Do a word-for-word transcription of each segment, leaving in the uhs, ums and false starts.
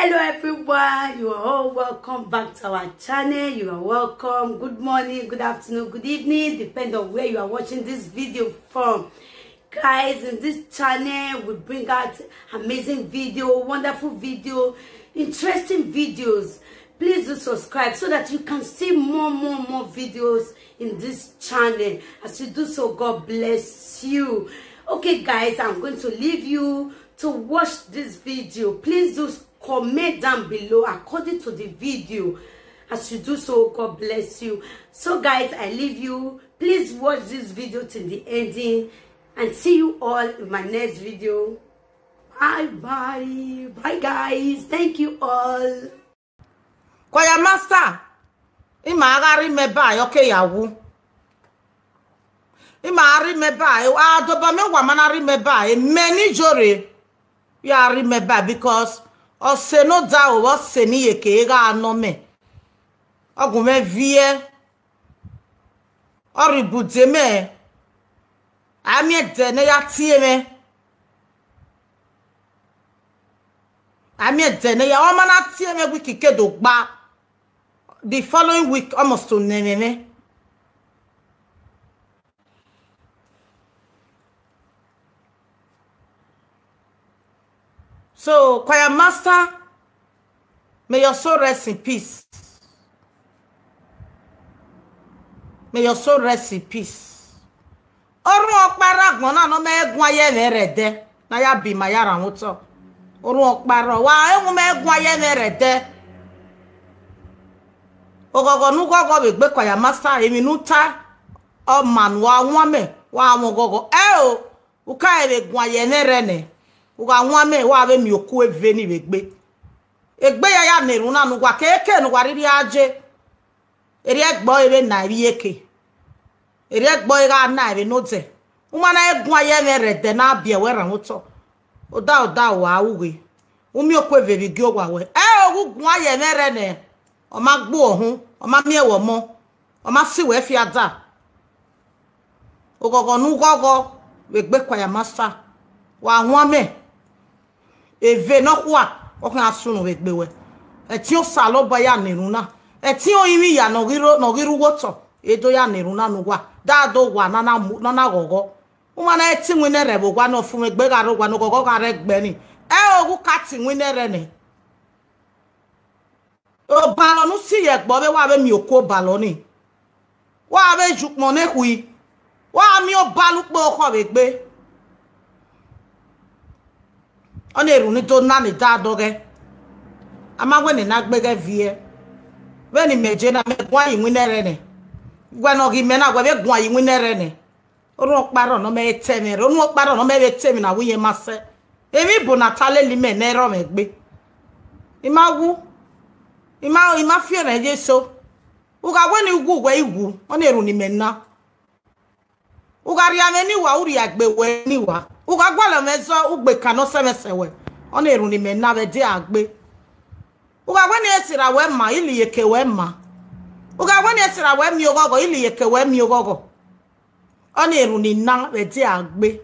Hello everyone, you are all welcome back to our channel. You are welcome. Good morning, good afternoon, good evening, depend on where you are watching this video from. Guys, in this channel, we bring out amazing video, wonderful video, interesting videos. Please do subscribe so that you can see more, more, more videos in this channel. As you do so, God bless you. Okay, guys, I'm going to leave you to watch this video. Please do comment down below according to the video. As you do so, God bless you. So, guys, I leave you. Please watch this video till the ending, and see you all in my next video. Bye bye. Bye, guys. Thank you all. Choir master, ima gha rre imẹ ba, ọ ke ya wu. Ima gha rre imẹ ba, a dobọ mẹ wa ma na rre imẹ ba, mẹ ni yo rre. Ya rre imẹ ba, because ọse ne odaro vbe ọse ne iyeke gha nọ mẹ. Ọ gu mwẹ viẹ, ọ rhie ibude mẹ, a miẹn ẹdẹ ne ya tie mwẹ. A miẹn ẹdẹ ne ya, ọ ma na tie mwẹ week ke do gba. The following week, almost to nẹ mwẹ mwẹ. So, choir master, may your soul rest in peace. May your soul rest in peace. Orhunmwu ọkpa rre agbọn na ne ọ ma guan ye ẹmwẹ rẹ ẹdẹ, ne a ya bi ima ya rhan otọ. Orhunmwu ọkpa rre, wa ewun mẹ guan ye ẹmwẹ rẹ ẹdẹ. Oghọghọ ne u ghọghọ vbe egbe choir master, emwi ne u ta, ọ ma ne uwa wan mẹ, wa wan oghọghọ. Ẹo, u ka vbe guan ye ẹmwẹ rẹ nẹ, u gha wan mẹ, wa vbe miẹn oku eve ni vbe egbe. Egbe ya ya na erhunmwu na ne uwa keke ne uwa rhirhi a je. Erriọ ẹgbẹe ọre vbe na ivbi iyeke. Erriọ ẹgbẹe ọre gha na vbe nodẹ. U ma na guan ye ẹmwẹ rẹ ẹdẹ ne a biẹ wẹ rhan otọ. Odaro odaro wa ru ghe. U miẹn oku eve vbe igie owa wẹ. Ẹo, gu guan ye ẹmwẹ rẹ nẹ. Ọ ma gbe uẹ uhunmwu, ọ ma miẹn wẹ ọmọ, ọ ma si wẹ fiada. Oghọghọ ne u ghọghọ vbe egbe choir master, wa wan mẹ. Eve nọkhua, ọ khian sunu vbe egbe wẹ. Ẹtin Osanobua ya na erhunmwu na. Ẹtin orinmwi ya ne ọ ghi ro, ne ọ ghi rre uwu otọ, e do ya na erhunmwu na ne uwa. Da do wa ne a na mu, ne a na ghọghọ. U ma na te iwinna rẹ vbe owa ne ọfumwegbe gha rre owa ne oghọghọ gha rre ẹgbẹe ni. Ẹo, gu ka te iwinna rẹ nẹ. Obalọ ne u si ye ẹgbẹe ọre wa vbe miẹn oku obalọ ni. Wa vbe ye ukpọn ne khui. Wa miẹn obalọ ukpo okhọ vbe egbe. Ọ na erhunmwu ni do na ne da dọghẹ. A ma wẹ ne na gbe ghẹ viẹ. Vbene imẹ je na, mẹ guan ye iwinna rẹ nẹ. Wẹ ne ọ ghi mẹ na, wẹ vbe guan ye iwinna rẹ nẹ. Orhunmwu ọkpa rrọọ ne ọ mẹ vbe ta ẹmwẹ rẹ, orhunmwu ọkpa rrọọ ne ọ mẹ vbe ta emwi ne a wu iyẹn ma sẹ. Emwi ibo ne a ta lele imẹ ne ẹ rrọọ mwẹ egbe. I ma wu, I ma, I ma fi erẹn ye eso. U gha wẹ ne I wu wẹ, I wu, ọ na erhunmwu ne imẹ na. U gha rhie amwẹ ne uwa, u rhie egbe wẹ ne uwa. U gha gualọ mwẹ zọ, u gbe kan ne ọ sẹ mwẹ sẹ wẹ, ọ na erhunmwu ne imẹ na vbe ẹdẹ a gbe. U gha wẹ ne I sirra wẹ ma, I la iyeke wẹ ma. U gha wẹ ne I sirra wẹ miẹn oghọghọ, I la iyeke wẹ miẹn oghọghọ. Ọ na erhunmwu ne I na vbe ẹdẹ a gbe.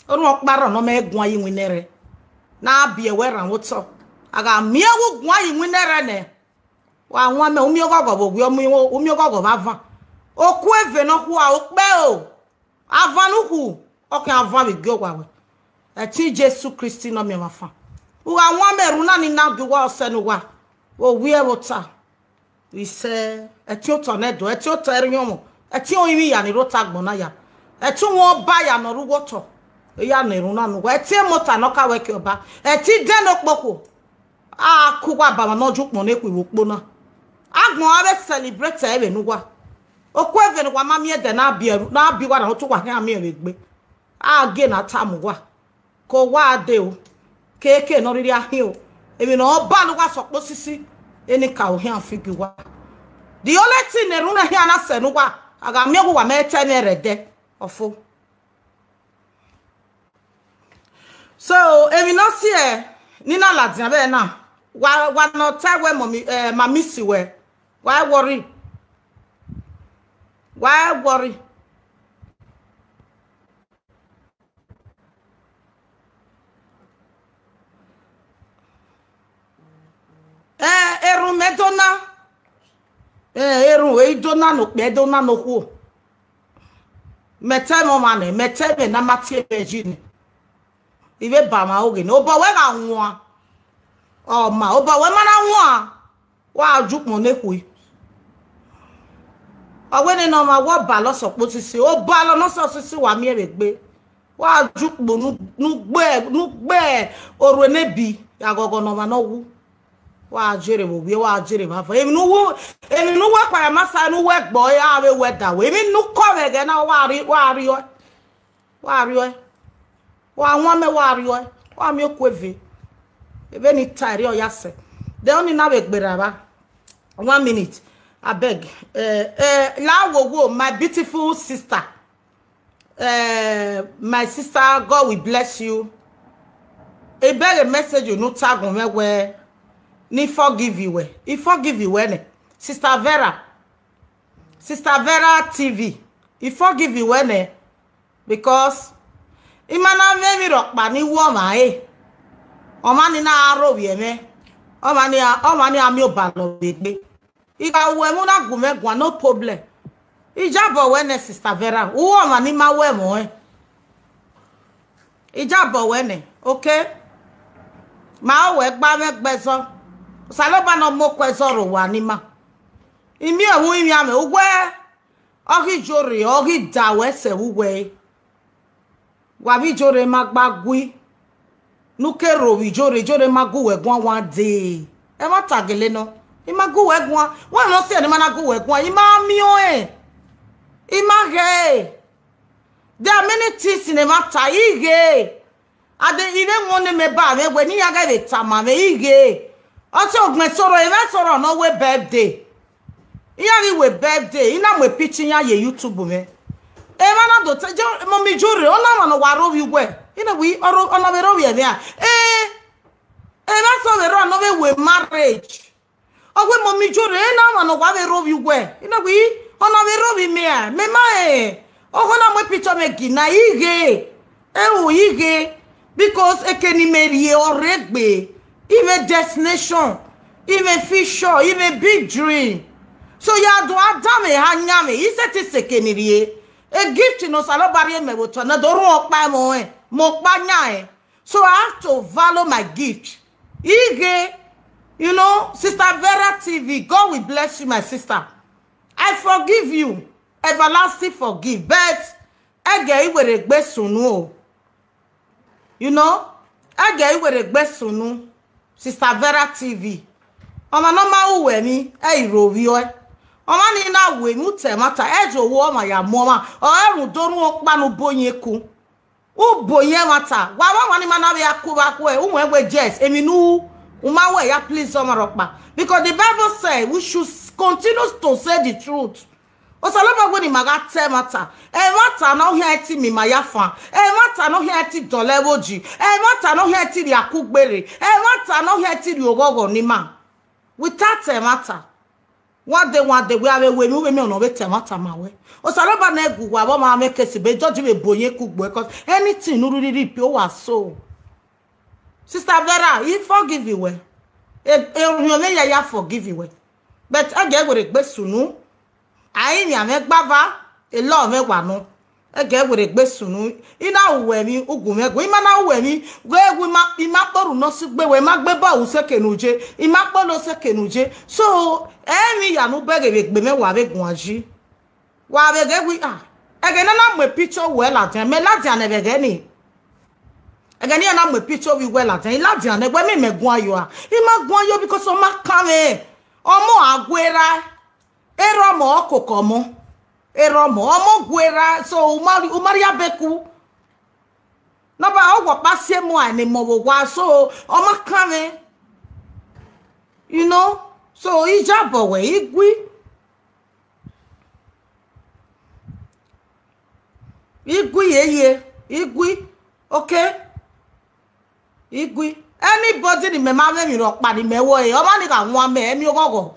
Orhunmwu ọkpa rrọọ ne ọ mẹ guan ye iwinna rẹ, ne a biẹ wẹ rhan otọ. A gha miẹn wẹ u guan ye iwinna rẹ nẹ, wa wan mẹ, u miẹn oghọghọ vbe owiẹ, u miẹn, u miẹn oghọghọ vbe avan. Oku eve nọkhua, okpẹo, avan ne u khu, ọ khian van vbe igie owa wẹ. Ẹtin Jesu Kristi ne ọ miẹn ọmwa fan. U gha wan mẹ erhunmwu na ni na gie uwa ọsẹ ne uwa vbe owiẹ vbe ota. Isẹ, ẹtin otọ nẹ do, ẹtin otọ ẹrriọnmwọ, ẹtin orinmwi ya ni rre ota agbọn na ya, ẹtin uwu ọba ya ne ọ rre uwu otọ, eya ne erhunmwu na ne uwa, ẹtin emota ne ọ ka wẹ ke ọba, ẹtin idẹn ne okpokhuo, a ku uwa ba mwa ne ọ ju ukpọn ne khui vbe ukpo na. Agbọn a vbe celebrate ẹre vbe ne uwa. Oku eve ne uwa ma miẹn ẹdẹ ne a biẹ, ne a biẹ uwa rhan otọ, uwa khian miẹn vbe egbe. A gie ne a tama uwa. Ke owa dee o, keke ne ọ rhirhi a khian o, emwi ne ọ ba ne uwa sẹ ọkpọ sisi, enikaro khian fi gie uwa. The only thing ne erhunmwu na khian na sẹ ne uwa, a gha miẹn uwa, uwa mẹ ta ẹmwẹ rẹ ẹdẹ, ọfo. So, emwi ne ọ si ẹ, ne I na ladian vbe na, wa, wa ne ọ ta wẹ mọmi, eh, ma miss wẹ, wa i worry, wa i worry. Dona, eh, erhunmwu, e i Dona ne okpia, e Dona ne okhuo. Mẹ te mwẹ ọmwa nẹ, mẹ te mwẹ ne a ma tie mwẹ yi nẹ. I vbe ba mwa oghe nẹ, obọ wẹ gha wan. Ọ ma, obọ wẹ ma na wan. Wa ju ukpọn ne khui. Ọ wẹ nene ọmwa, wa obalọ sẹ okpo sisi, obalọ ne ọ sẹ osisi wa miẹn vbe egbe. Wa ju ukpọn ne u gbe, ne u gbe orhu enebi ya ghọghọ ne ọmwa ne ọ wu. Wa jere vbe ovbi, wa jere vbe avọ. Emwi ne u wu, emwi ne u wẹ kpara ma sa ne u wẹ gbọ, a vbe wẹ da wẹ. Emwi ne u kọ vbe ẹghẹ na, wa rri, wa rriọ. Wa rriọ ẹe. Wa wan mẹ, wa rriọ ẹe. Wa miẹn okuo eve. Eve ni ta ẹre ọ ya sẹ. De ọni na vbe gberra vba. One minute. Abeg. Eh, eh, la wo wo, my beautiful sister. Eh, my sister, God will bless you. I beg a message you no tag on me where ni forgive you where. I forgive you where ne. Sister Vera. Sister Vera T V. I forgive you where ne. Because I ma na mwẹ emwi rhọkpa ne I wu ọmwa ẹre. Ọmwa ni na rhovbiẹ mwẹ. Ọmwa ni a, ọmwa ni a miẹn obalọ vbe egbe. I gha ru ẹmwẹ na gu mwẹ guan, no problem. Ijabọ wẹ nẹ, Sister Vera, u ru ọmwa ni ma ru ẹmwẹ ọnrẹn. Ijabọ wẹ nẹ, okay? Ma wẹ gba mwẹ gbe ẹzọ. Osanobua ne ọ mu okhuo ẹzọ rre owa ni ima. I miẹn ẹvbo ivbian mwẹ, uwẹ ọ ghi yo rre, ọ ghi da wẹ sẹ vbe uwẹ ẹre. Wa vbe ijo rre ma gba gui, ne u ke rro vbe ijo rre, ijo rre ma gu wẹ guan one day. Ẹmwata gele nọ, I ma gu wẹ guan. Wẹ ne ọ si ẹre ne I ma na gu wẹ guan, I ma miẹn ọnrẹn, I ma ghe ẹre. There are many things ne ẹmwata, I ghe ẹre. Ade, I vbe wọn ne mẹ ba mwẹ wẹ ne iran ghẹ vbe tama mwẹ, I ghe ẹre. Ọ sẹ ogbẹn sọrọ, emwa sọrọ ne ọ wẹ birthday. Iran ghi wẹ birthday, I na mu picture iran ye YouTube mwẹ. Emwa na do te, je, mummy Jure, ọ na ọmwa ne ọ wa rhovbiẹ uwẹ. I na wẹ, ọ ro-, ọ na vbe rhovbiẹ mwẹ a? Eh, emwa sẹ vbe rrọọ ne ọ vbe wẹ marriage. Ọ wẹ mummy Jure, ọ na ọmwa ne ọ wa vbe rhovbiẹ uwẹ. I na wẹ, ọ na vbe rhovbiẹ mẹ a? Mẹ ma rẹn. Ọ na mu picture mwẹ gi na, I ghe ẹre. Ẹo, I ghe ẹre, because eke ne imẹ rrie ọ rre egbe, I mwẹ destination, I mwẹ future, I mwẹ big dream. So ya do a danmwẹ eha yan mwẹ, I sẹtin sẹ eke ne I rrie. A gift ne Osanobua rhie mẹ vbe otọ na, do rhuọn ọkpa ẹmwẹ ọnrẹn, mẹ ọkpa yan ẹre. So I have to value my gift. I ghe, you know, Sister Vera T V, God will bless you, my sister. I forgive you, everlasting forgive, but ẹgẹ I were egbe sunu o. You know, ẹgẹ I were egbe sunu, Sister Vera T V. Ọmwa ne ọ ma ru uwẹ emwi, ẹ i rhovbiẹ ọe. Ọmwa ni na ru emwi, u ta ẹmwata, ẹ ye owa ọmwa ya mu ọmwa, ọ rẹn rhunmwuda orhunmwu ọkpa ne u bo yin eku. U bo yin ẹmwata, wa vbe ọmwa ni ma na vbe a ku vbe akhuẹ, u wẹ wẹ yes, emwi ne u, u ma wẹ ya please ọmwa rhọkpa. Because the Bible said we should continue to say the truth. Osanobua wẹ ne ima gha ta ẹmwata, ẹmwata ne ọ khian te ima ya fan, ẹmwata ne ọ khian te dọlọ ẹvbo ji, ẹmwata ne ọ khian te rhie akugbe rre, ẹmwata ne ọ khian te rhie oghọghọ ne ima. Wẹ ta ta ẹmwata. One day, one day, wẹ a vbe ru emwi, u vbe miẹn ọmwa ne ọ vbe ta ẹmwata ma wẹ. Osanobua ne gu uwa vbe ọmwa mwẹ kesi, be judge vbe bo yin eku gbe, 'cause anything ne u rhirhi reap, u wa sow. Sister Vera, I forgive you wẹ. E, e, orhiọn mwẹ ya ya forgive you wẹ. But ẹgẹ were egbe sunu, a i yan mwẹ gbava, elọ mwẹ wa nọ. Ẹgẹ were egbe sunu, I na ru uwẹ emwi, u gu mwẹ gu. I ma na ru uwẹ emwi, wẹ, wẹ ima, ima kpọrhu ne ọ si gbe wẹ, ima gbe bọ ru sẹ eke ne u ye, ima kpolo sẹ eke ne u ye. So, emwi ya ne u bẹghe vbe egbe mwẹ wa vbe guan yi. Wa vbe ghe wẹ, ah, ẹghẹ ne a na mu picture wẹ ladian, mẹ ladian nẹ vbe ẹghẹ ni. Ẹghẹ ne iran na mu picture vbe wẹ ladian, I ladian nẹ, wẹ mẹ mẹ guan yo a? I ma guan yo because ọ ma kan mwẹ. Ọmọ a gu erha, erha ọmọ ọ koko ọmọ. Erha ọmọ, ọmọ gu erha, so u ma, u ma rhie abe ku. Ne ọ ba ọ wọ ọkpa si emu a ne emọ vbe owa, so ọ ma kan mwẹ. You know, so I jabọ wẹ, I gui. I gui yeye, I gui, okay? I gui. Anybody ni mẹ ma mwẹ emwi rhọkpa ni mẹ ru ẹre, ọmwa ni gha wan mẹ emwi oghọghọ.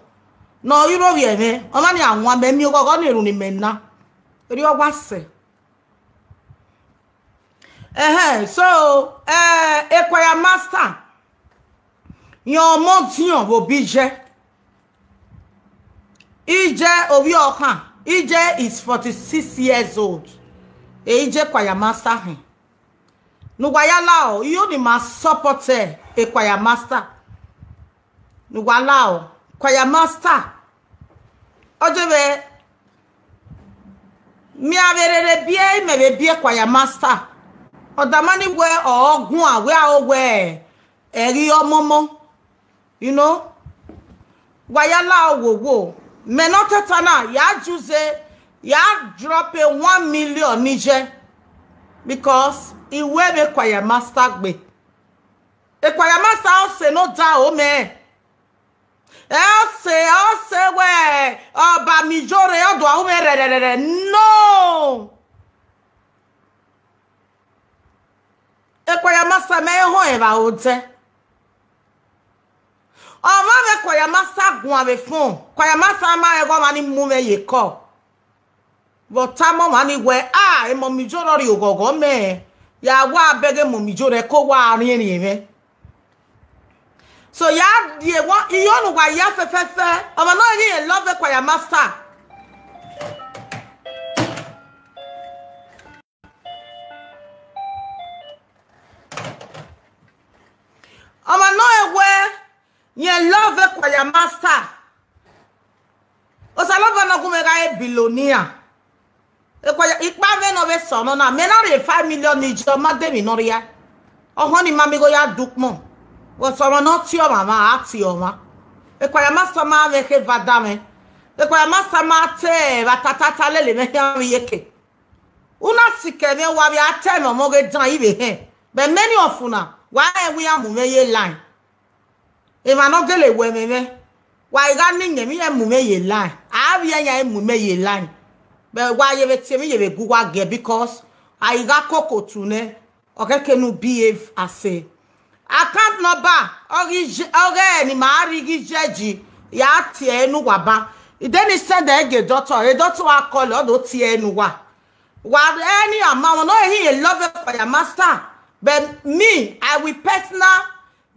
Ne ọ i rhovbiẹ mwẹ, ọmwa ni gha wan mẹ emwi oghọghọ, ọni erhunmwu ne imẹ na. Erriọ ọ wa sẹ. Ẹhẹn, so, eh, ekwaya master, yan ọmọ diọn vbe obi yẹ. Ije ovbi ọkhan, Ije is forty-six years old. E Ije Choir Master hin. Ne uwa ya la o, iyo ni ma support e Choir Master. Ne uwa la o, Choir Master. Ọ je vbe, mẹ a vbe rere biẹ, imẹ vbe biẹ Choir Master. Ọ dama ni wẹ ọ guan, wẹ a o wẹ ẹghi ọmọmọ. You know, wa ya la wo wo, mẹ ne ọ tota na, ya juice, ya drop a one million ni jẹ, because I wẹ vbe Choir Master gbe. E Choir Master ọ sẹ ne ọ da o mẹ. Ẹ ọ sẹ, ọ sẹ wẹ, ọ ba mi yo rre, ọ do a ru mwẹ rẹrẹrẹrẹ. No! E Choir Master mẹ họn ẹvbo odẹ. Ọmwa vbe Choir Master guan vbe phone, Choir Master ma rẹn ghe ọmwa ni mu mwẹ ye call. Vbe ọ tama ọmwa ni wẹ, a, emọ mi yo rọ rrie oghọghọ mẹ, ya wa bẹghe emọ mi yo rẹ ko wa riẹnriẹn mwẹ. So ya die wa, iyo ne uwa ya fẹfẹfẹ, ọmwa nọ ghi love Choir Master. Ọmwa nọ wẹ, rẹn love Choir Master. Osanobua ne ọ gu mwẹ gha re billionaire. Choir, ikpa mwẹ ne ọ vbe sẹ ọnọ na, mẹ na rhie five million ni jẹ, ọ ma de emwi ne ọ rhia. Ọhọn ni ma mi gho ya du ukpọn. Vbe ọmwa ne ọ tie ọmwa mwa, a tie ọmwa. Choir Master ma mwẹ khe eva da mwẹ. Choir Master ma te vbe atatata lele mwẹ khian vbe iyeke. U na sikẹ mwẹ, wa vbe a ta ẹmwẹ ọmọ ghe dan ivbe hẹn. But many of una, wa rẹn wẹ iran mu mwẹ ye line. Emwa ne ọ gele wẹ ẹmwẹ mwẹ, wa i gha na iyẹn vbe iran mu mwẹ ye line. A vbe iran mu mwẹ ye line. But wa ye vbe tie emwi ye vbe gu uwa giẹ, because a i gha koko otu nẹ, ọ khẹke ne u behave as a account number, ọ ghi je, ọ ghẹ ne ima rhie ghi judge, ya tie ẹre ne uwa ban. Ide ni send ẹre gie doctor, e doctor wa call, ọ do tie ẹre ne uwa. Wa rẹ ni amount, no, he love Choir Master, but me, I will personal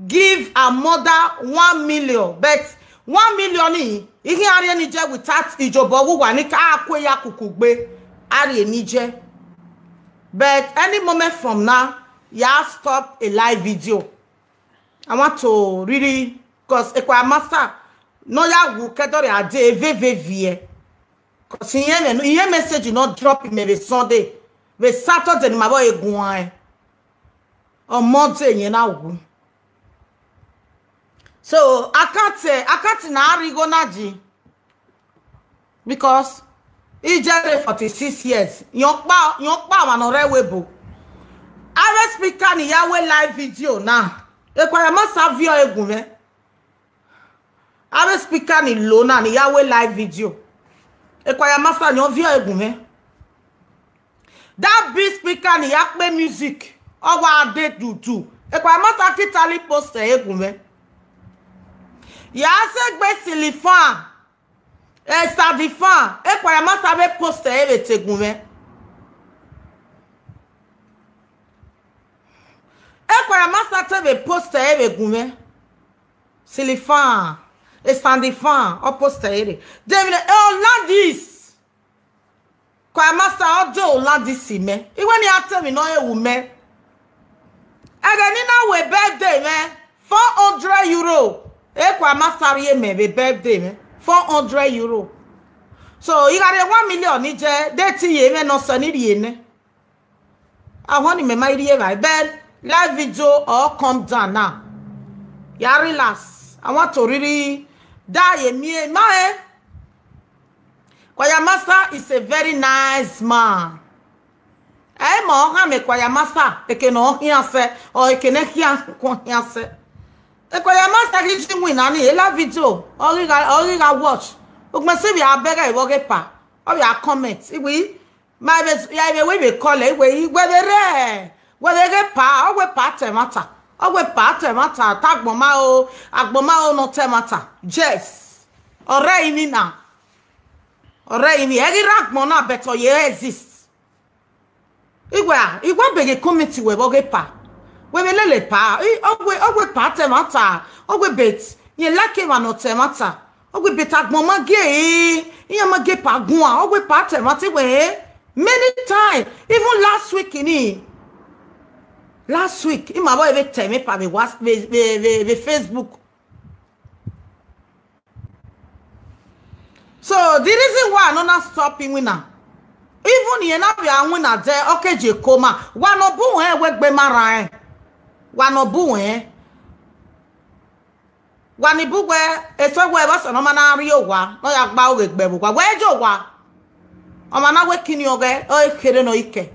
give her mother one million, but one million ni, I khian rhie ni jẹ without ijobọ uwa ni ka ku ya kuku gbe, a rhie ni jẹ. But any moment from now, ya stop a live video. I want to really, 'cause Choir Master, ne ọ ya wu ke ẹdẹ ọrre a de eve ve viẹ. 'Cause irẹn, irẹn message ne ọ drop mẹ vbe Sunday, vbe Saturday ne ima vbe ẹre guan ẹn. Ọ Monday yẹn na wu. So, account, account na rhie igho na ji. Because Ije rre forty-six years, rẹn ọkpa, rẹn ọkpa ọmwa ne ọ rre ẹvbo ebo. Avbe speaker ni ya wẹ live video na, Choir Master viọ ẹre gu mwẹ. Avbe speaker ni lo na ni ya wẹ live video, Choir Master ni ọ viọ ẹre gu mwẹ. That big speaker ni ya kpe music, ọ wa de dudu, Choir Master totally post ẹre gu mwẹ. Ya sẹ egbe Silifan, Esther Defan, Choir Master vbe post ẹre vbe te gu mwẹ. Choir Master te vbe post ẹre vbe gu mwẹ. Silifan, Esther Defan, ọ post ẹre rre. David, eh, Olandis. Choir Master, ọ de Olandis mẹ. I wẹ ne a te emwi ne ọ he ru mẹ. Ẹghẹ ne I na wẹ birthday mwẹ, four hundred euro. Choir Master rhie mẹ vbe birthday mwẹ, four hundred euro. So, I gha rhie one million ni jẹ, de te iye mwẹ ne ọ sẹ ni rhie nẹ. Ahọn ni mẹ ma i rhie evbare, but live video all come down now. Ya relax. I want to really da ye mie ma e. Choir Master is a very nice man. Ẹ i mọ ọ khama Choir Master, eke ne ọ khian sẹ, ọ eke ne khian khuan khian sẹ. Choir Master ghi ji winna ni, e live video, ọ ghi gha, ọ ghi gha watch. Ugbẹn sẹ vbe a bẹghe vbe ọ ghe pa, ọ vbe a comment. Iwi, ma vbe, ya vbe wẹ vbe call, iwe, iwe vbe rre, wẹ vbe ghe pa, ọ wẹ pa ta ẹmwata. Ọ wẹ pa ta ẹmwata, ta agbọn ma o, agbọn ma o ne ọ ta ẹmwata. Yes. Ọ rre emwi na. Ọ rre emwi, ẹ ghi rre agbọn na, but ọ ye exist. Iwe a, iwe be ghe comment wẹ vbe ọ ghe pa. Wẹ vbe lele pa, i, ọ wẹ, ọ wẹ pa ta ẹmwata, ọ wẹ bet, rẹn like emwa ne ọ ta ẹmwata. Ọ wẹ beta agbọn ma gie, iran ma gie pa guan, ọ wẹ pa tẹ mwa te wẹ, many time, even last week ni. Last week, ima vbe tẹ mwẹ pa vbe Whats-, vbe, vbe, vbe, vbe Facebook. So the reason why I no na stop iwinna, even iran na vbe a winna dẹ, ọ ke je ko ma, wa ne ọ bu wẹ wẹ egbe ma rran ẹn, wa ne ọ bu wẹ. Wa ni bu wẹ, eso wẹ vbọsẹ ne ọ ma na rrie owa, ne ọ ya gba oghe gbe vbe owa, wẹ je owa. Ọmwa na wẹ kini ọghẹ, ọ kherhe ne ọ i kẹ.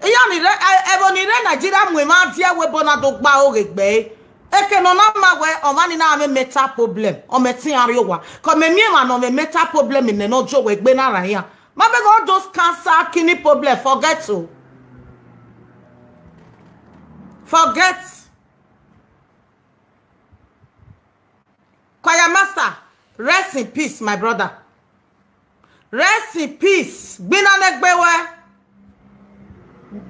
Iran ni rre, ẹ-, ẹvbo ni rre Nigeria mu emwa diẹ wẹ ebo na do gba oghe gbe ẹre. Eke ne ọ na ma wẹ, ọmwa ni na mwẹ mental problem, ọ mẹ te iran rrie owa. Kọ mẹ miẹn emwa ne ọ mwẹ mental problem nẹ ne ọ jo wẹ egbe na rran iran. Ma beg all those cancer, kidney problem, forget o. Forget. Choir master, rest in peace, my brother. Rest in peace. Gbinna ne egbe wẹ.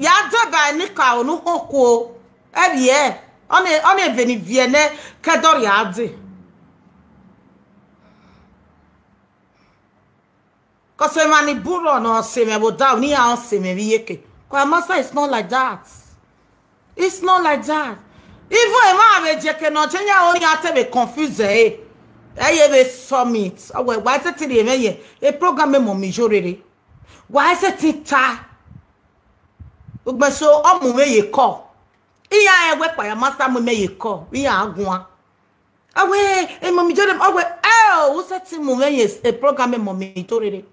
Ya deba nika onu họn kuo. Ẹvbiẹ. Ọni, ọni eve ni viẹ nẹ, kẹdọ rhia dee. 'Cause emwa ni burọ ne ọ sẹ mwẹ vbe odaro, ne iran sẹ mwẹ vbe iyeke. Choir master, it's not like that. It's not like that. Even emwa vbe je eke ne ọ je yan ori iran te vbe confuse ẹre. Ẹ ye vbe submit. Ọ wẹ, wa sẹtin rhie mwẹ ye e program Mummy Ijorere. Wa sẹtin ta. Ugbẹn so, ọ mu mwẹ ye call. Iran rẹn wẹ Choir master mu mwẹ ye call, iran a guan. Ọ wẹ, e Mummy Ijorere, ọ wẹ, ẹ o, u sẹtin mu mwẹ ye e program Mummy Ijorere.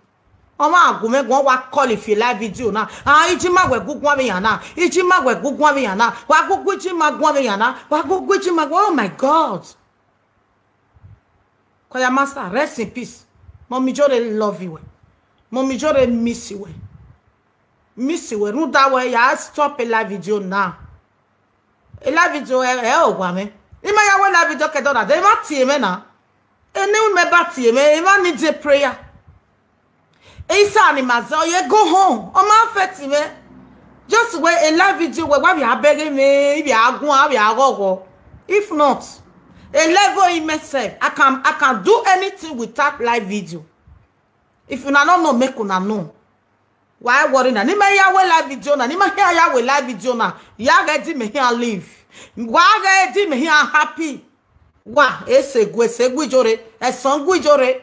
Ọmwa gu mwẹ guan, wa call fi live video na. Ah, Ijima wẹ gu guan vbe yan na. Ijima wẹ gu guan vbe yan na. Wa gu gu Ijima guan vbe yan na. Wa gu gu Ijima guan. Oh my God. Choir master, rest in peace. Mummy Ijorere love you. Mummy Ijorere miss you. Miss you. Rhunmwuda wẹ ya stop e live video na. E live video ẹ, ẹ owa mwẹ. I ma ya wẹ live video kẹdọ na, de emwa tie mwẹ na. Ene mẹ ba tie mwẹ, emwa need a prayer. Isa ni ma zẹ, ọ ye go home. Ọ ma affect mwẹ. Just wẹ e live video wẹ, wa vbe a bẹghe mwẹ, I vbe a guan, a vbe a ghọghọ. If not, a level in myself, I can, I can do anything without live video. If una no know, make una know. Wa worry na, ne I ma ya wẹ live video na, ne I ma hia ya wẹ live video na, ya ghẹ di mẹ hia live. Wa ghẹ di mẹ hia happy. Wa, ese gu, ese gu Ijorere, ẹsọn gu Ijorere.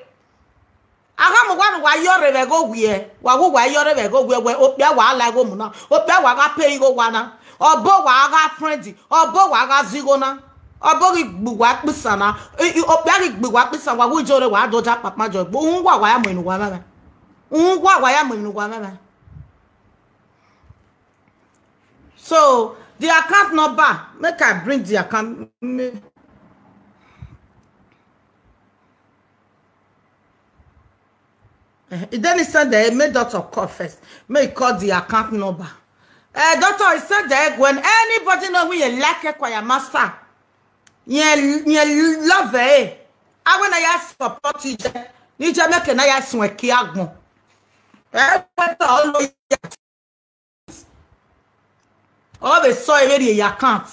A gha mu uwa ne uwa yọrre vbe ẹghẹ owiẹ, wa wu uwa yọrre vbe ẹghẹ owiẹ wẹ okpia wa la igho mu na, okpia wa gha pay igho owa na, ọbo wa gha friend, ọbo wa gha zẹ igho na, ọbo ghi gbe uwa kpisa na, i, i, okpia ghi gbe uwa kpisa, wa wu Ijorere wa do ja kpakpa jọ gbe, uhunmwu uwa wa ya mu emwi ne uwa mwamwa. Uhunmwu uwa wa ya mu emwi ne uwa mwamwa. So, the account number, make I bring the account. Eh, then he send the, make doctor call first. Make he call the account number. Eh, doctor, he send the, when anybody know we like a choir master, ye, ye love eh. I wanna ya support you. Ni je make na ya sun eki agbọn. Eh, doctor, always Ọ vbe sọ vbe rhie ye account.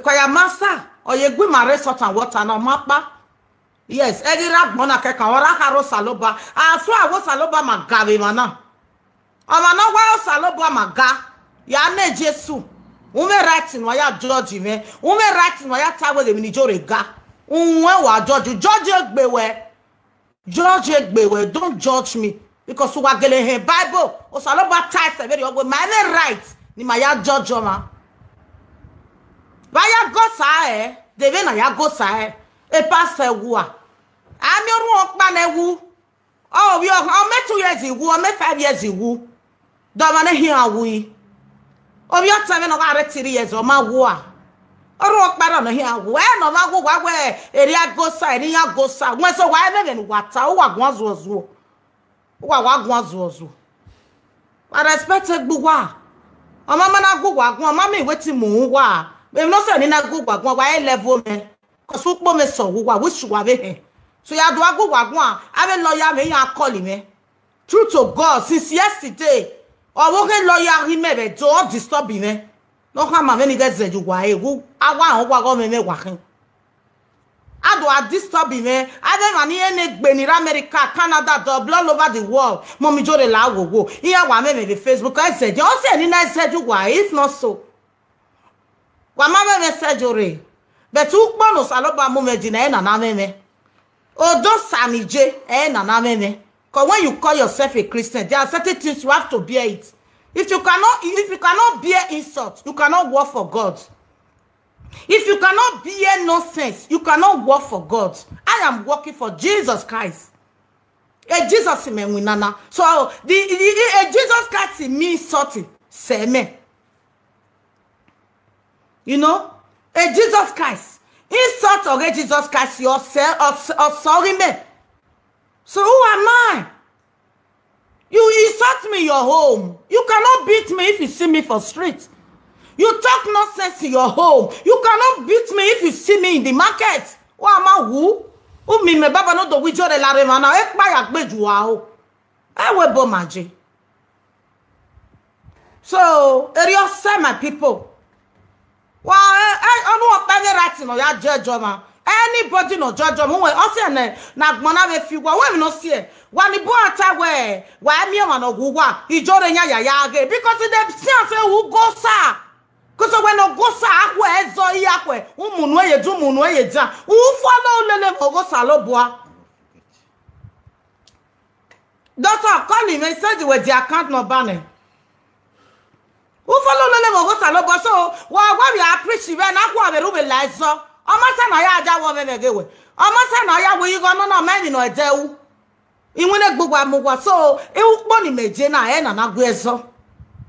Choir master, ọ ye gu ima rre salt and water na, ọ ma kpa. Yes, ẹ ghi rre agbọn na kẹkan, ọ ra kharo Osanobua. A suẹn avbe Osanobua ma ga vbe emwa na. Ọmwa ne ọ wa Osanobua ma ga, ya ne Jesu. U mwẹ right ne uwa ya judge mwẹ. U mwẹ right ne uwa ya ta wẹ ghe emwi ne Ijorere ga. U wẹn wa judge, judge egbe wẹ. Judge egbe wẹ, don't judge me. Because uwa gele hẹ Bible, Osanobua ta ẹsẹ vberriọ wẹ, ma mwẹ right ne ima ya judge ọmwa. Vbe a ya go sa ẹre, de vbene a ya go sa ẹre, e pastor wu a. A miẹn orhuọn ọkpa ne wu. Ọ vbe ọ, ọ mẹ two years wu, ọ mẹ five years wu. De ọmwa ne khian wu i. Ovbi ọtẹn mwẹ ne ọ gha rre three years, ọ ma wu a. Orhuọn ọkpa rrọọ ne ọ khian wu. Ẹ ne ọ ma wu wa wẹ, erriọ a go sa, erriọ iran go sa. Wẹ so wa ẹmwẹ vbene uwa ta, uwa guan zuọ zuọ. Uwa wa guan zuọ zuọ. Wa respect egbe uwa. Ọ ma ma na gu uwa guan, ọ ma miẹn wetin mu uwa. Emwi ne ọ sẹ ne I na gu uwa guan, wa i level mwẹ. 'Cause ukpo mwẹ sẹ uwa, wish uwa vbe hẹ. So ya do a gu uwa guan, avbe lawyer mwẹ iran call mwẹ. True to God, since yesterday, ọ vbe ghe lawyer ghi mẹ vbe do, ọ disturb mwẹ. Ne ọ khama mwẹ ne I ghẹ zẹ ye uwa ẹre, wu, a wa rẹn uwa ghe ọmwẹmwẹ wa khin. A do a disturb mwẹ. Avbe emwa ni rẹn ne egbe ni rre America, Canada, double all over the world. Mummy Ijore la wowo. Iran wa mwẹ mwẹ vbe Facebook. Ẹ zẹdẹ, ọ sẹ ni na zẹdẹ uwa, if not so. Wa ma mwẹ mwẹ sẹ Ijore. But ukpo ne Osanobua mu mwẹ yi na, ẹ na na mwẹ mwẹ. Odosa ni je, ẹ na na mwẹ mwẹ. 'Cause when you call yourself a Christian, there are certain things you have to bear it. If you cannot, if you cannot bear insult, you cannot work for God. If you cannot bear nonsense, you cannot work for God. I am working for Jesus Christ. A Jesus mẹ winna na. So the, the, the, a Jesus Christ mean something. Sẹ mẹ. You know, a Jesus Christ. Insult ọghe Jesus Christ, ọ sẹ, ọ sẹ, ọ sẹ ọghe mẹ. So who am I? You insult me in your home. You cannot beat me if you see me for street. You talk nonsense in your home. You cannot beat me if you see me in the market. Who am I? Who? Who me, my baba no do with your larema now. Ekpa ya gbe ju a o. I will bo maje. So, eri ọsẹ, my people. Wa, eh, eh, ọnu ọkpa ghe right nọ ya judge ọmwa. Anybody nọ judge ọmwa, wẹ, ọ sẹ nẹ, na gbọn na vbe fi wa, wẹ, emwi nọ siẹ. Wa ni bu ata wẹ, wa miẹn ọmwa nọ gu wa, Ijore yan ya ya ghe, because they see am say u go sa. 'Cause when u go sa, akhuẹ ẹzọ, i akhuẹ, u munu ẹre ye du, u munu ẹre ye dan. U follow lele vbe ogho Osanobua. Doctor, call him, he said he was the account number nẹ. U follow lele vbe ogho Osanobua, so, wa, wa vbe a preach vbe na, akhuẹ vbe ru vbe la ẹzọ. Ọ ma sa na ya ja wọ vbe vbe ghe wẹ. Ọ ma sa na ya wẹ igho nọ na, ọ ma emwi nọ ẹdẹ u. Iwinna egbe uwa mu uwa, so, e ukpo ni mẹ je na, ẹ na na gu ẹzọ.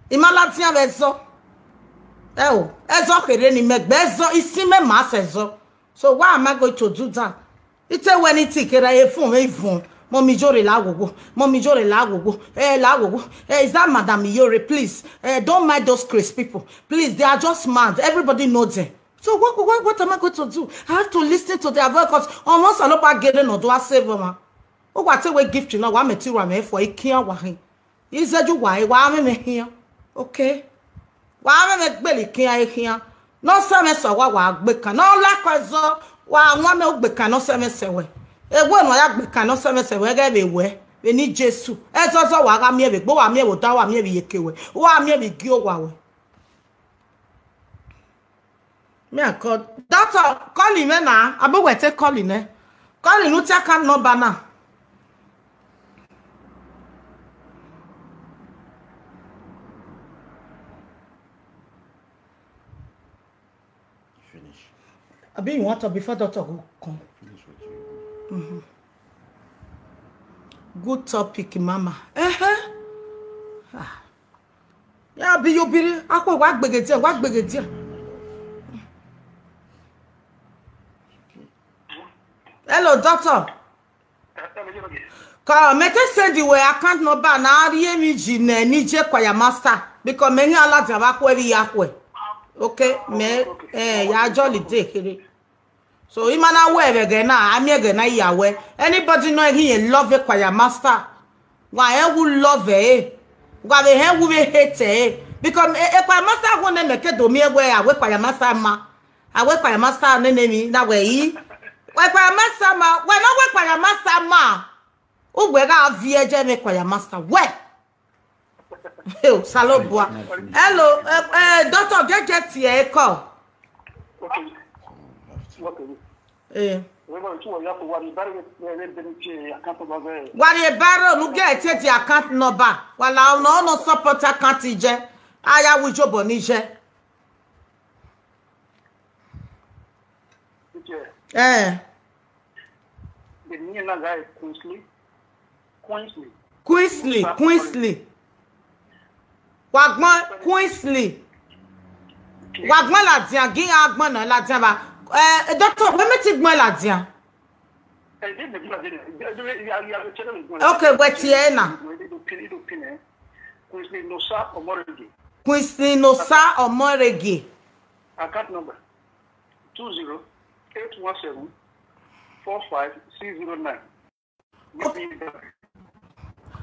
I ma ladian vbe ẹzọ. Ẹ o, ẹzọ kherhe ni mẹ gbe ẹzọ, isin mẹ ma sẹ ẹzọ. So why am I going to do that? Ite wẹ ni ti kere e fun mwẹ ivun. Mummy Ijore la wowo. Mummy Ijore la wowo. Eh, la wowo. Eh, is that Madam Iyore? Please, eh, don't mind those crazy people. Please, they are just mad. Everybody knows them. So what, what, what am I going to do? I have to listen to their voice 'cause ọmọ Osanobua gele nọ do a save ọmwa. Ọ wa te wẹ gift na, wa mẹ ti ru amẹ fọ, I kian wa hin. Izẹju wa, wa mwẹ mwẹ khian. Okay. Wa mwẹ mwẹ gbele khian, e khian. Nọ sẹ mwẹ sẹ wa, wa gbe kan. Nọ la kọ ẹzọ, wa wan mẹ ogbe kan nọ sẹ mwẹ sẹ wẹ. Ewe nọ ya gbe kan nọ sẹ mwẹ sẹ wẹ, ghẹ vbe wẹ, vbe ni Jesu. Ẹzọzọ wa gha miẹn vbe egbe, wa miẹn vbe odaro, wa miẹn vbe iyeke wẹ. Wa miẹn vbe igie owa wẹ. Me I call. Doctor, call him na. Abo wẹ te call him nẹ. Call him, u te account number na. Finish. Abi you want to before doctor go come? Finish what you. Mm-hmm. Good topic, mama. Uh-huh. Ah. Ya bi yo biri, akhuẹ wa gbeghe dia, wa gbeghe dia. Hello, doctor. Ka mẹ te send wẹ account number na, a rhie emwi yi nẹ ne I je Choir Master, because mẹ ghi a ladian vbe akhuẹ vbe iyakhuẹ. Okay, mẹ, eh, ya jolly day kherhe. So, I ma na wẹ vbe ẹghẹ na, a miẹn ẹghẹ na ya wẹ. Anybody nọ ghi rẹn love Choir Master, wa rẹn wu love ẹre, wa vbe hẹn wu vbe hate ẹre. Because, eh, eh, Choir Master wu ne mẹ ke do miẹn wẹ a wẹ Choir Master ma. A wẹ Choir Master nene emwi na wẹ i. Wẹ Choir Master ma, wẹ ne ọ wẹ Choir Master ma. Uwẹ gha viẹ ẹdẹ mwẹ Choir Master. Wẹ. Hey, Osanobua. Hello, eh, eh, doctor, get, get here, call. Okay. Okay. Eh. Wa rhie baro, nu get the account number. Wa la no, no support account je. Aya wu jobo ni je. Eh. The name na guy Queensley. Queensley. Queensley, Queensley. Wa gbọn Queensley. Wa gbọn ladian, gi iran gbọn nọ ladian ba. Eh, doctor, wẹ mẹ ti gbọn ladian. Okay, wẹ tie na. Queensley Nosa Omorege. Queensley Nosa Omorege. Account number two zero eight one seven four five six zero nine. Okay.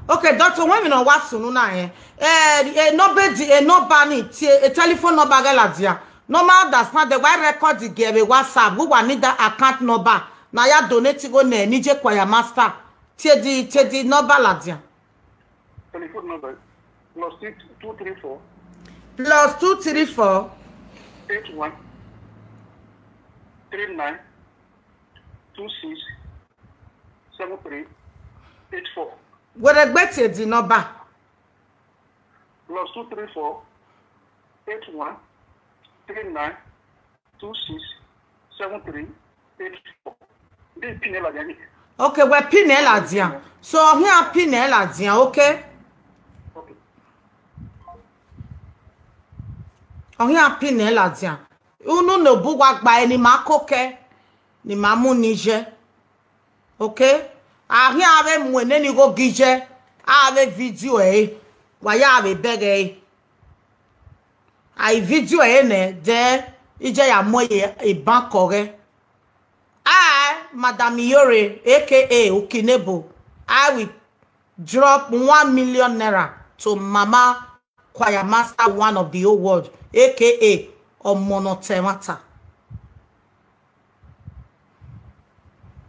Okay, doctor, when we no wa sunu na, eh, eh, eh, no be the, eh, no ba ni, ti, eh, telephone number ghe ladian. No ma understand the why record the girl with WhatsApp. We wa need that account number. na ya donate igho nẹ ne I je choir master. Tie the, tie the number ladian. Telephone number plus six two three four. Plus two three four. Eight one three nine two six seven three eight four. Wẹ rẹ gbe tie the number. Plus two three four eight one three nine two six seven three eight four. Bi pin ẹre ladian ni. Okay, wẹ pin ẹre ladian. So, ọ khian pin ẹre ladian, okay? Okay. Ọ khian pin ẹre ladian. Unu ne obu wa gba ẹre ne ima kokẹ, ne ima mu ni iye. Okay? A khian avbe mu nene igho gi iye, avbe video ẹre, wa ya vbe bẹghe ẹre. A i video ẹre nẹ, then iye ya mu ẹre ye bank ọghẹ. I, Madam Iyore, A K A Ukinebo, I will drop one million naira to Mama Choir Master One of the Whole World, A K A Ọmọ Ne Ọ Ta Ẹmwata.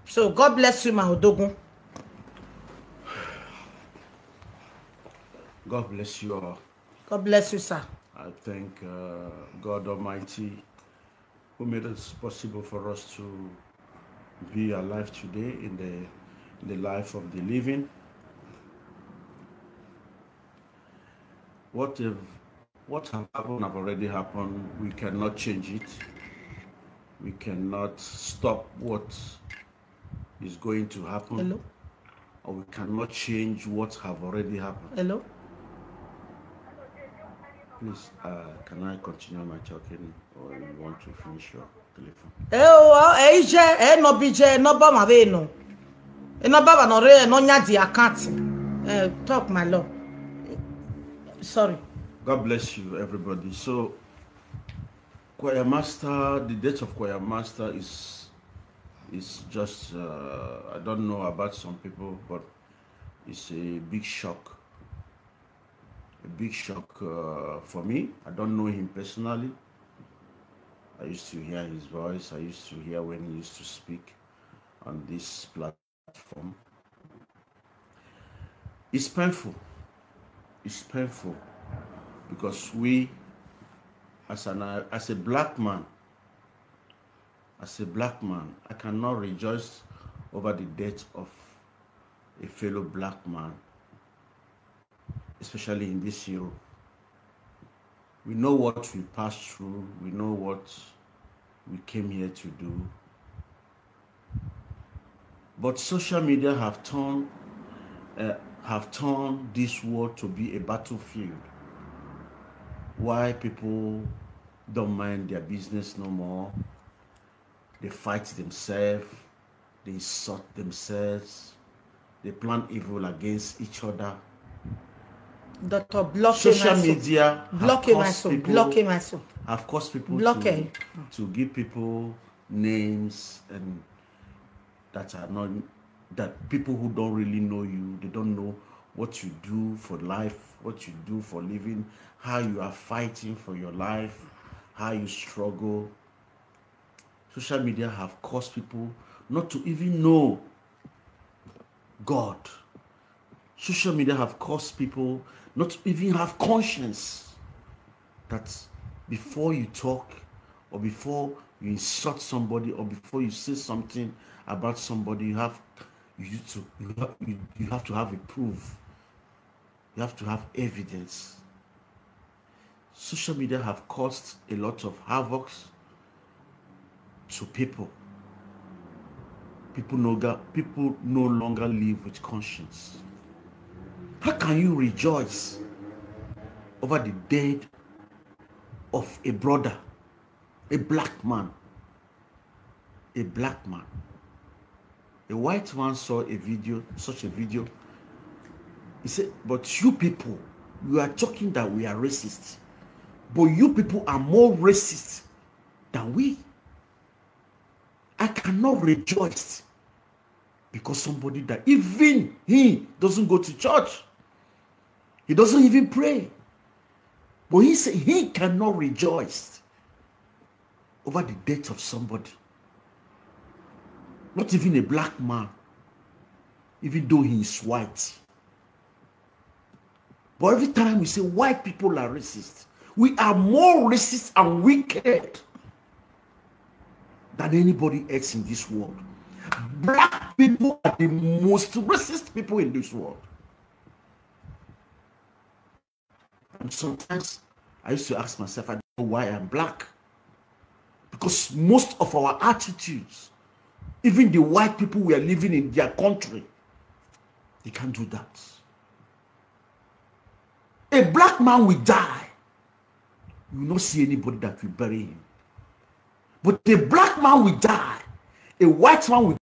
So God bless you, my Odogun. God bless you all. God bless you, sir. I thank uh, God Almighty who made it possible for us to be alive today in the in the life of the living. What if what have happened have already happened. We cannot change it. We cannot stop what is going to happen. Hello? Or we cannot change what have already happened. Hello? Please, uh, can I continue my talking, or you want to finish your telephone? Ẹ o, ẹ i jẹ, ẹ nọ bi jẹ, ẹ nọ ba ma vbe nọ. Ẹ nọ ba ma nọ re, ẹ nọ yan the account. Eh, talk, my love. Sorry. God bless you, everybody. So, choir master, the death of choir master is is just uh, I don't know about some people, but it's a big shock. A big shock uh, for me. I don't know him personally. I used to hear his voice. I used to hear when he used to speak on this platform. It's painful. It's painful because we, as an as a black man, as a black man, I cannot rejoice over the death of a fellow black man, especially in this Europe. We know what we passed through. We know what we came here to do. But social media have turned uh, have turned this world to be a battlefield. Why people don't mind their business no more. They fight themselves. They insult themselves. They plan evil against each other. Doctor, block him, social media block him, my son. Block him, my son. Have caused people block to, him. To give people names and that are not that people who don't really know you, they don't know what you do for life, what you do for living, how you are fighting for your life, how you struggle. Social media have caused people not to even know God. Social media have caused people not to even have conscience. That before you talk, or before you insult somebody, or before you say something about somebody, you have you to you have, you, you have to have a proof. You have to have evidence. Social media have caused a lot of havoc to people. People no ga, people no longer live with conscience. How can you rejoice over the death of a brother, a black man? A black man. A white man saw a video, such a video. He said, "But you people, you are talking that we are racist, but you people are more racist than we." I cannot rejoice because somebody that even he doesn't go to church, he doesn't even pray, but he said he cannot rejoice over the death of somebody. Not even a black man, even though he is white. But every time we say white people are racist, we are more racist and wicked than anybody else in this world. Black people are the most racist people in this world. And sometimes I used to ask myself, I don't know why I'm black. Because most of our attitudes, even the white people we are living in their country, they can't do that. A black man will die. You will not see anybody that will bury him. But a black man will die. A white man will